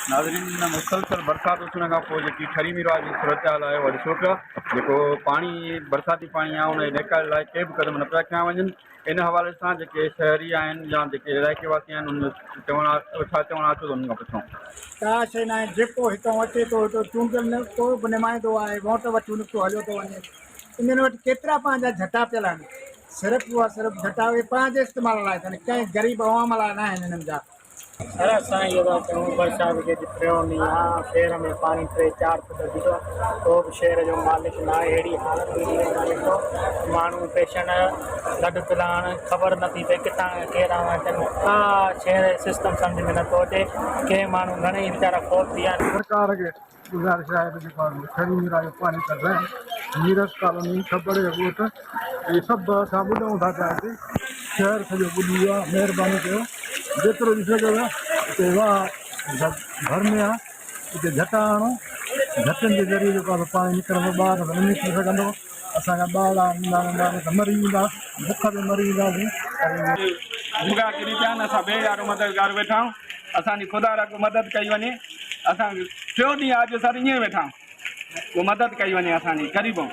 ناظرين مسلسل برسات اچڻ کان پوء جيڪي ٺري ميرواهه جي صورتحال آهي اها ڏسو پيا جيڪو پاڻي برساتي پاڻي آهي ان جي نيڪال لاء ڪي به قدم نه پيا کنيا وڃن ان حوالي سان جيڪي شهري آهن يا جيڪي علائقي واسي آهن انهن جو چوڻ آهي ڇا چوڻ آهي اچو ته انهن کان پڇون. ڪا شيء ناهي جيڪو هتان اچي ٿو هتو چونڊيل نه ڪو به نمائندو آهي ووٽ وٺي نڪتو هليو ٿو وڃي انهن وٽ ڪيترا پنهنجا جهٽا پيل آهن صرف اها صرف جهٽا اهي پنهنجي استعمال لاء اٿن ڪنهن غريب عوام لاء ناهن انهن جا. سر اسان اهو ٿا چئون برسات کي اڄ ٽيون ڏينهن آ شهر ۾ پاڻي ٽي چار فوٽ بيٺو آ ڪو به شهر جو مالڪ ناهي اهڙي حالت ٿي وئي آ ڏسو ماڻهو پيشن لڏ پلاڻ خبر نٿي پئي ڪٿان ڪير آيا اچن ڪا شهر جو سسٽم سمجهه ۾ نٿو اچي ڪي ماڻهو گهڻي ئي ويچارا فوت ٿي ويا آهن. سرڪار کي گذارش آهي ته جيڪو آهي کڻي ميرا جو پاڻي ڪڍرائين ميرس ڪالوني کبڙ جو ڳوٺ اهي سڀ اسان ٻڏون ٿا پيا هتي شهر سڄو ٻڏي ويو آهي مهرباني ڪيو جيترو ٿي سگهيو اتي واهه ڀر ۾ آهي اتي جهٽا آڻو جهٽن جي ذريعي جيڪو آهي پاڻي نڪرندو ٻاهر نه نڪري سگهندو اسان جا ٻارڙا ننڍا ننڍا نه ته مري ويندا بک ۾ مري وينداسين. جهڳا ڪري پيا آهن اسان بي يارو مددگار ويٺا آهيون اسان جي خدا را ڪو مدد ڪئي وڃي. اسان ٽيون ڏينهن آ جو سر ائين ويٺا ڪو مدد ڪئي وڃي اسان جي غريبون.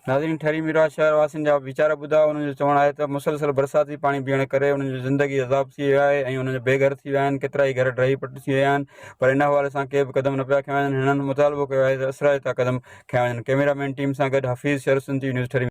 ناظرين ٺري ميرواهه شهر واسين جا ويچار ٻڌا انهن جو چوڻ آهي ته مسلسل برساتي پاڻي بيهڻ ڪري انهن جي زندگي عذاب ٿي ويو آهي ۽ انهن جا بي گهر ٿي ويا آهن ڪيترائي گهر ڊهي پٽ ٿي ويا آهن پر ان حوالي سان ڪي به قدم نه پيا کنيا وڃن هنن مطالبو ڪيو آهي ته اثرائتا قدم کنيا وڃن ڪئميرا مين ٽيم سان گڏ حفيظ شر سنڌ ٽي وي نيوز ٺري.